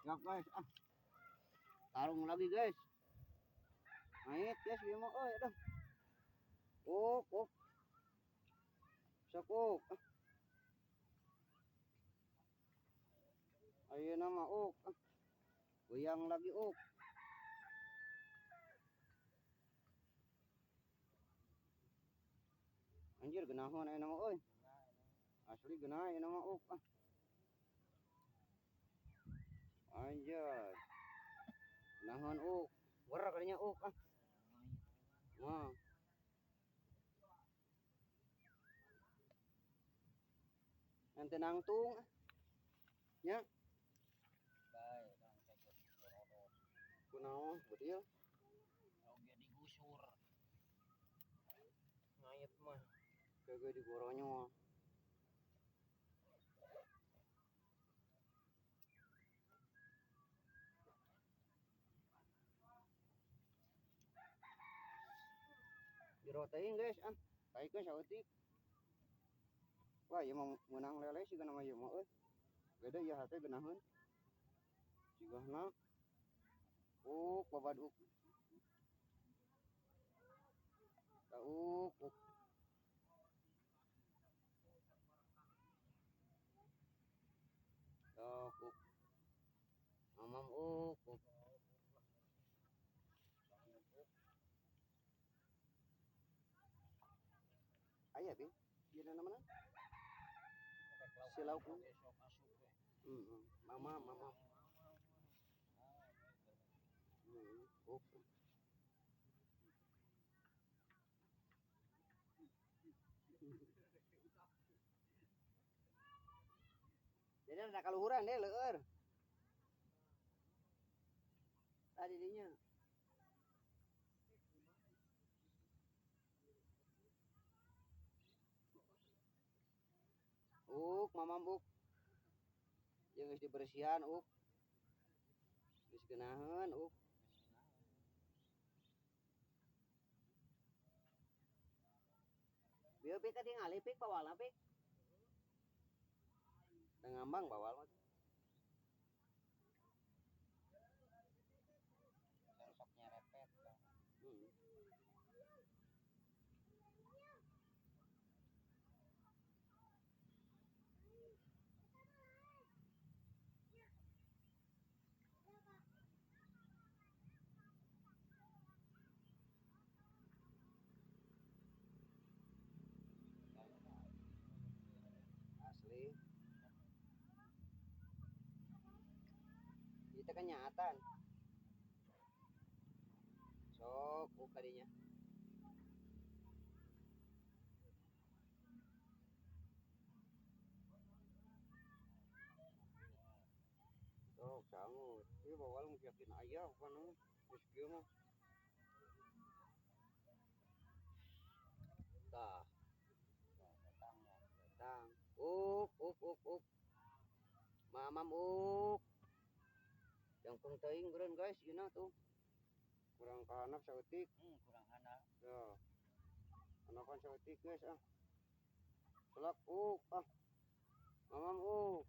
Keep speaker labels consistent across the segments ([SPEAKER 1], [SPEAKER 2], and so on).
[SPEAKER 1] Ya guys, ah. Tarung lagi guys. Naik guys, bieu mah euy aduh. Uk, uk. Sok uk. Ah. Ayeuna mah uk. Ah. Goyang lagi uk. Anjir geunahon ayeuna mah euy. Asli geunah ayeuna mah uk. Ah. Anjir. Geunahon uk. Wer kalinya uk ah. Nah. Nanti nangtung ah. Nya.
[SPEAKER 2] Bae dang kayak gitu.
[SPEAKER 1] Kunaon bedil?
[SPEAKER 2] Oge digusur. Ngait mah.
[SPEAKER 1] Kagak digoronyol. Dirotein guys ah. Taikeun saeutik. Wah, ieu mah meunang lele siga nama ieu mah euy. Beda ieu hate geunaheun. Sigahna. Uk babad uk. Uk uk. Tok uk. Mamam uk uk. Aya bi. Ieu namana? Si lauk. Heeh. Mama mama. Heeh. Uk. Jadi ada kaluhuran deh leueur. Tadi dinya. Uk, mamam uk. Jeung geus dibersihan uk. Geus geunaheun uk. Bieu pik katingali pik bawalna pik. Da ngambang bawal mah.
[SPEAKER 2] Sosoknya repet.
[SPEAKER 1] Asli. Itu kenyataan. Sok buka dinya. Sok sangut. Ieu bawal mah yakin aya bukan mah. Geus kieu mah. Tah.
[SPEAKER 2] Datangnya.
[SPEAKER 1] Datang. Uk uk uk uk. Mamam uk. Jangkung teuing beureun guys, ieu tuh. Kurang kahanap saeutik.
[SPEAKER 2] Kurang hanap.
[SPEAKER 1] Ya. Hanapan saeutik guys ah. Selak uk ah. Mamam uk.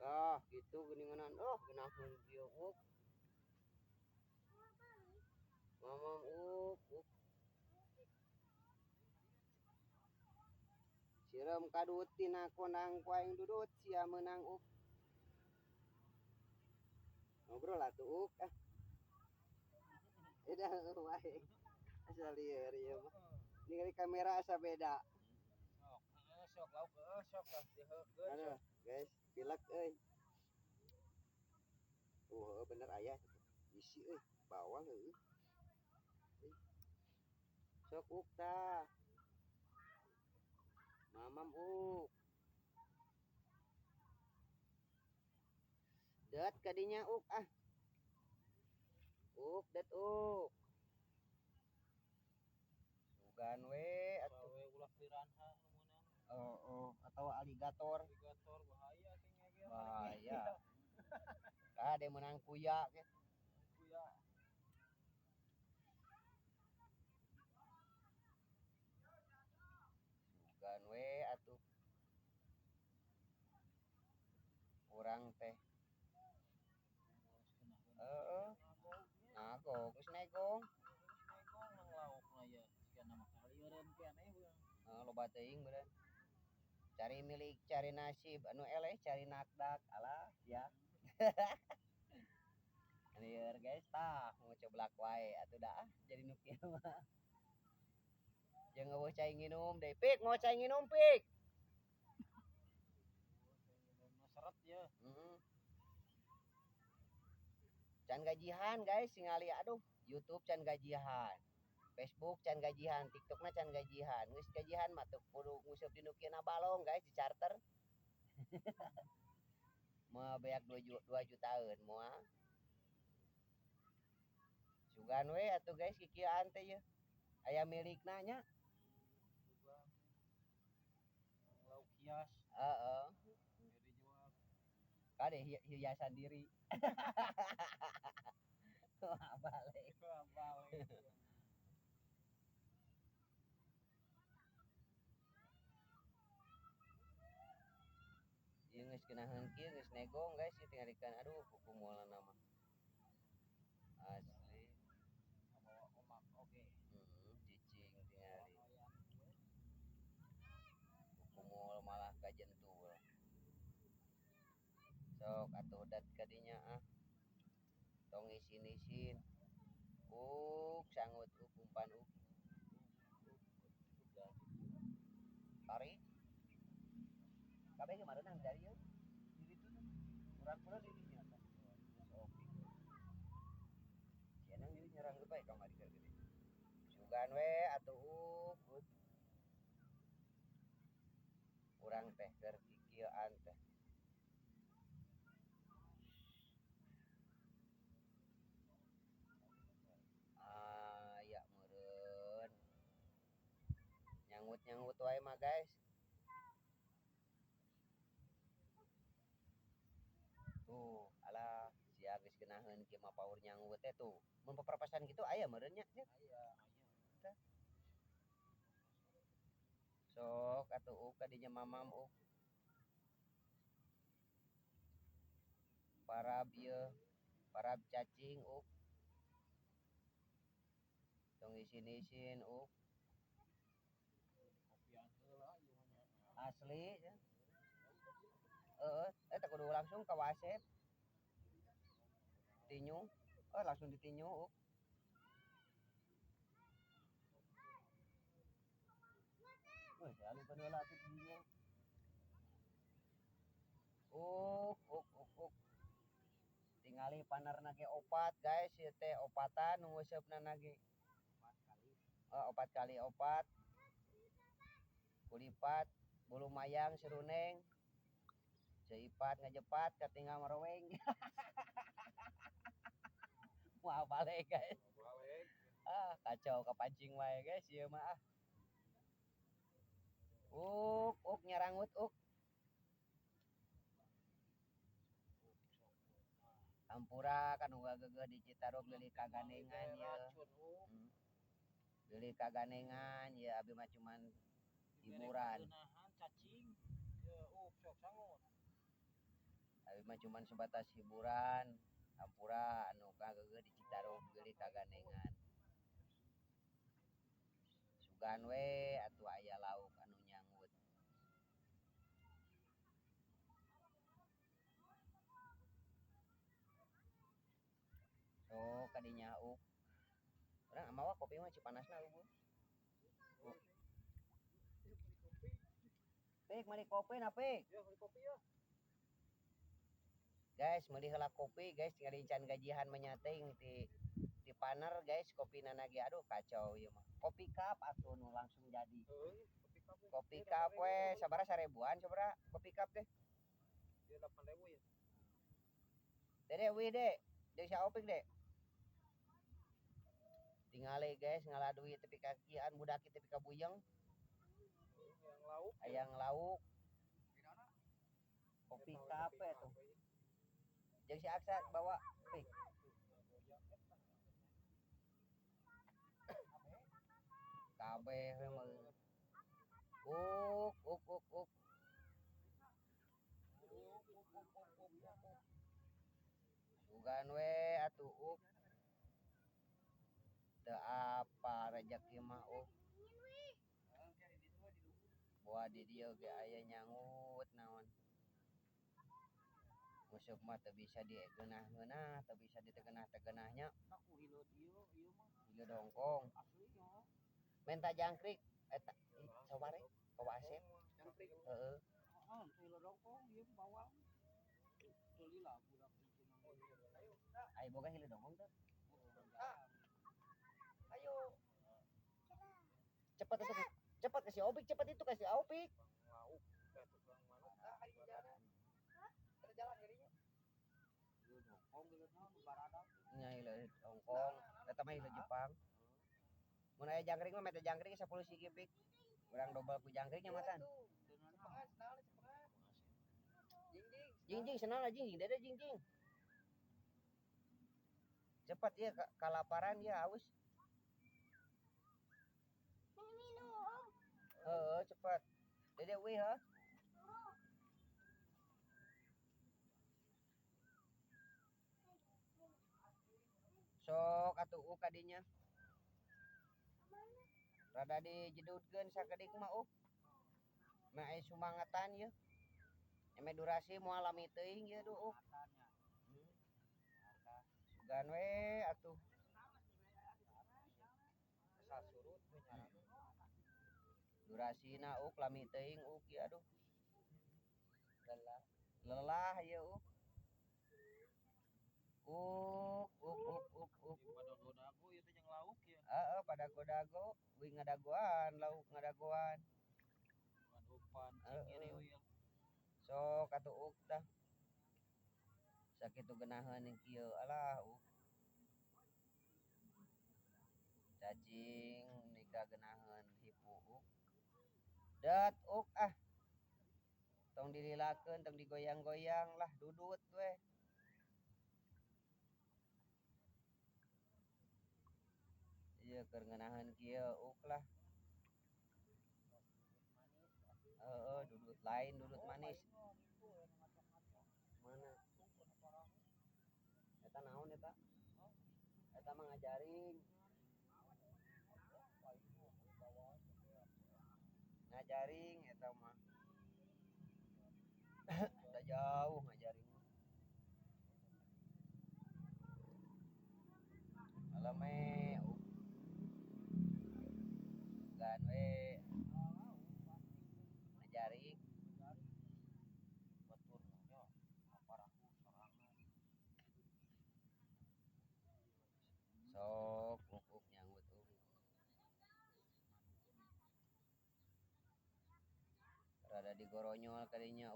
[SPEAKER 1] Tah, gitu geuninganan. Oh, geunaheun kieu uk. Mamam uk uk. Sireum kadut tina kondang ku aing dudut sia meunang uk. Ngobrol atuh uk ah. Eda wae. Asa lieur ieu mah. Ningali kamera asa beda.
[SPEAKER 2] Sok, heeh sok lauk heeh sok lah diheukeun.
[SPEAKER 1] Aduh, guys, pilek euy. Heuh bener aya bisi euy, bawal heueuh. Sok uk tah. Mamam uk. Det kadinya uk ah. Uk det uk. Sugan we atuh.
[SPEAKER 2] Sawe ulah piranha nu meunang.
[SPEAKER 1] Oh, oh, atau aligator.
[SPEAKER 2] Aligator bahaya teh ngegel.
[SPEAKER 1] Bahaya. Kade meunang kuya ge.
[SPEAKER 2] Kuya.
[SPEAKER 1] Sugan we atuh. Urang teh. kok geus negong.
[SPEAKER 2] Negong nang laukna ya sigana mah kalieureun keneh urang.
[SPEAKER 1] Heeh, loba teuing beureun. Cari milik, cari nasib, anu eleh cari nakdak, alah ya. Lieur guys, tah mau coblak wae atuh dah ah, jadi nu kieu mah. Jeung eueuh cai nginum deui. Pik, mau cai nginum, Pik.
[SPEAKER 2] Seret ya.
[SPEAKER 1] Heeh. Can gajihan guys, tingali aduh, YouTube can gajihan. Facebook can gajihan, TikTokna can gajihan. Geus gajihan mah teu kudu nguseup di nu kieu balong guys di charter. Moal beak 2 jutaan moal. Sugan we atuh guys kikieuan teh yeuh. Aya milikna nya.
[SPEAKER 2] Sugan. Lauk hias.
[SPEAKER 1] Heeh.
[SPEAKER 2] Jadi jual.
[SPEAKER 1] Kade hiasan diri. Wah, balik.
[SPEAKER 2] Wah, balik.
[SPEAKER 1] Ieu geus geunaheun kieu geus negong guys ieu tingalikeun aduh kukumulna mah. Asli.
[SPEAKER 2] Bawa omak oge.
[SPEAKER 1] Heeh, cicing tingali. Kukumul malah kajentul. Sok atuh dat kadinya ah. Tong isin-isin. Uk sangut uk umpan uk. Tarik. Kabeh ge mareunang dari ieu. Di ditu tuh. Urang-urang di dinya tah. Sok. Cenang ieu nyerang ge bae kamari keur gede. Sugan we atuh uk. Uk. Urang teh keur kikieuan teh. Aya meureun. Nyangut-nyangut wae mah guys. Tuh, alah sia geus geunaheun kieu mah paur nyangut teh tuh. Mun paparpasan kitu aya meureun nya.
[SPEAKER 2] Aya, aya.
[SPEAKER 1] Tah. Sok atuh uk kadinya mamam uk. Parab ieu, parab cacing uk. Tong isin-isin uk.
[SPEAKER 2] Kopian heula ieu mah nya.
[SPEAKER 1] Asli ya. Heeh, eta kudu langsung ka Wasep. Tinyu, oh langsung ditinyu uk. Wah, jalukan heula atuh dinya. Uk uk uk uk. Tingali panerna ge opat guys, ieu teh opatan nu nguseupna ge.
[SPEAKER 2] 4 kali.
[SPEAKER 1] Oh, 4 kali 4. Kulipat bulu mayang seruneng. Ceipat ngajepat katinggal maroweng. Wah, balik guys.
[SPEAKER 2] Balik.
[SPEAKER 1] Ah, kacau kapancing wae guys ieu mah ah. Uk uk nyarangut uk. Hampura kan uga geugeuh di Citarum beli kagandengan ieu. Beli kagandengan ieu abi mah cuman hiburan.
[SPEAKER 2] Cacing. Uk sok sangut.
[SPEAKER 1] Abi mah cuman sebatas hiburan. Hampura anu kageugeuh di Citarum beli kagandengan. Sugan we atuh aya lauk anu nyangut. So kadinya uk. Urang mawa kopi mah cipanasna eueuh. Pik meuli kopi na pik.
[SPEAKER 2] Ya meuli kopi ya.
[SPEAKER 1] Guys, meuli heula kopi guys, tinggal can gajihan menyating di paner guys, kopina ge aduh kacau ieu mah. Kopi cup atuh nu langsung jadi.
[SPEAKER 2] Heeh, kopi cup.
[SPEAKER 1] Kopi cup we sabaraha 1000-an sabaraha kopi cup teh?
[SPEAKER 2] Ieu 8000 ya.
[SPEAKER 1] Dede wih dek, deui si Opik dek. Tingali guys ngalah duit tepi ka kian budak ieu tepi ka buyeng.
[SPEAKER 2] Hayang lauk.
[SPEAKER 1] Hayang lauk. Kopi cup we tuh. Jeung si Aksa bawa pik. Kabeh we mah. Uk uk uk uk. Sugan we atuh uk. Teu apa rejeki mah oh. Boa di dieu ge aya nyangut naon. Musuh mah teu bisa digeunah-geunah, teu bisa ditegenah-tegenah nya.
[SPEAKER 2] Aku hileud ieu ieu mah.
[SPEAKER 1] Hileud Hongkong.
[SPEAKER 2] Asli ya.
[SPEAKER 1] Menta jangkrik eta saware ka Asep.
[SPEAKER 2] Jangkrik.
[SPEAKER 1] Heeh.
[SPEAKER 2] Heeh, hileud Hongkong ieu bawang. Teu lila budak cenah.
[SPEAKER 3] Ayo,
[SPEAKER 1] Ai boga hileud Hongkong teu?
[SPEAKER 3] Ayo.
[SPEAKER 1] Cepat itu. Cepat kasih Opik, cepat itu kasih Opik.
[SPEAKER 2] Lauk, tukang manuk.
[SPEAKER 3] Nah, hari jalan. Terjalan dirinya.
[SPEAKER 2] Hileud Hongkong hileud naon baradak.
[SPEAKER 1] Nya hileud Hongkong, eta mah hileud Jepang. Mun aya jangkrik mah meta jangkrik 10 siki pik. Urang dobel ku jangkriknya matan.
[SPEAKER 3] Sepengat, senal, sepengat. Jingjing.
[SPEAKER 1] Jingjing senal jingjing, dede jingjing. Cepat ya kalaparan ya haus.
[SPEAKER 4] Minum.
[SPEAKER 1] Heeh, cepat. Dede weh ha. Sok atuh kadinya. Rada dijedudkeun sakedik mah Meh aya sumangatan ieu. Eme durasi moal lami teuing ieu duh. Sugan we atuh.
[SPEAKER 2] Asal surut we nyaran.
[SPEAKER 1] Durasina lami teuing ieu aduh.
[SPEAKER 2] Lelah.
[SPEAKER 1] Lelah ieu Uk uk uk uk uk.
[SPEAKER 2] Pada godago ieu teh jeung lauk ieu.
[SPEAKER 1] Heeh, pada godago, wing ngadagoan, lauk ngadagoan.
[SPEAKER 2] Umpan cingiri we.
[SPEAKER 1] Sok atuh tah. Sakitu geunaheun kieu alah Cacing nikah geunaheun hipu Dat ah. Tong dililakeun, tong digoyang-goyang lah dudut we. Ieu keur ngeunaheun kieu lah. Heeh, dudut lain, dudut manis. Mana? Eta naon eta? Eta mah ngajaring. Ngajaring eta mah. Udah jauh ngajaring mah. Alame Gan we ngajaring.
[SPEAKER 2] Batur nya aparaku sorangan.
[SPEAKER 1] Sok uk nyangut Rada digoronyol kadinya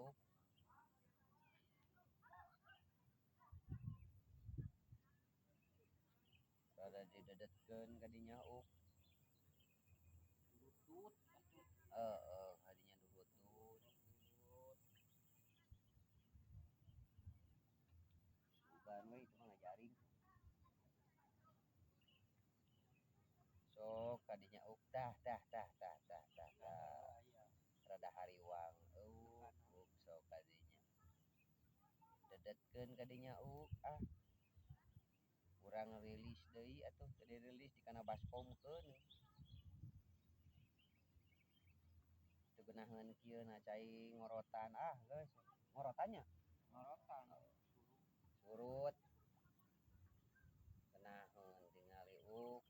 [SPEAKER 1] Rada didedetkeun kadinya
[SPEAKER 2] Dudut atuh.
[SPEAKER 1] Heeh, kadinya dudut. Bukan we itu mah ngajaring. Sok kadinya tah tah tah tah tah tah tah. Rada hariwang sok kadinya. Dedetkeun kadinya ah. Urang rilis deui atuh, teu dirilis di kana baskomkeun. Teu geunaheun kieu na cai ngorotan ah geus. Ngorotannya?
[SPEAKER 2] Ngorotan.
[SPEAKER 1] Surut. Geunaheun tingali uk.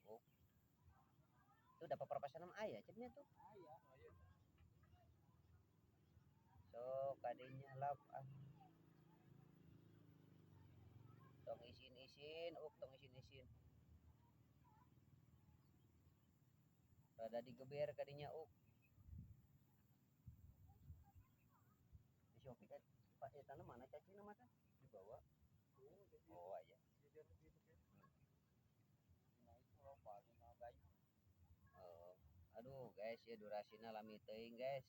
[SPEAKER 1] Itu dapat perpasan mah aya cenah tuh.
[SPEAKER 2] Aya.
[SPEAKER 1] Sok kadinya lap ah. Tong isin-isin, tong isin-isin. Rada digeber kadinya Di Shopee kan Pak eta mana cacingna mah teh? Dibawa. Oh aya. Oh, aduh guys ya durasina lami teuing guys.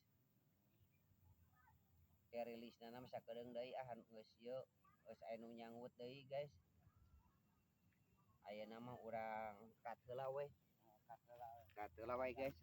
[SPEAKER 1] Kayak rilisna mah sakedeung deui ah geus ieu geus aya nu nyanggut deui guys. Ayeuna mah urang cut heula we.
[SPEAKER 2] Cut heula.
[SPEAKER 1] Cut heula we guys.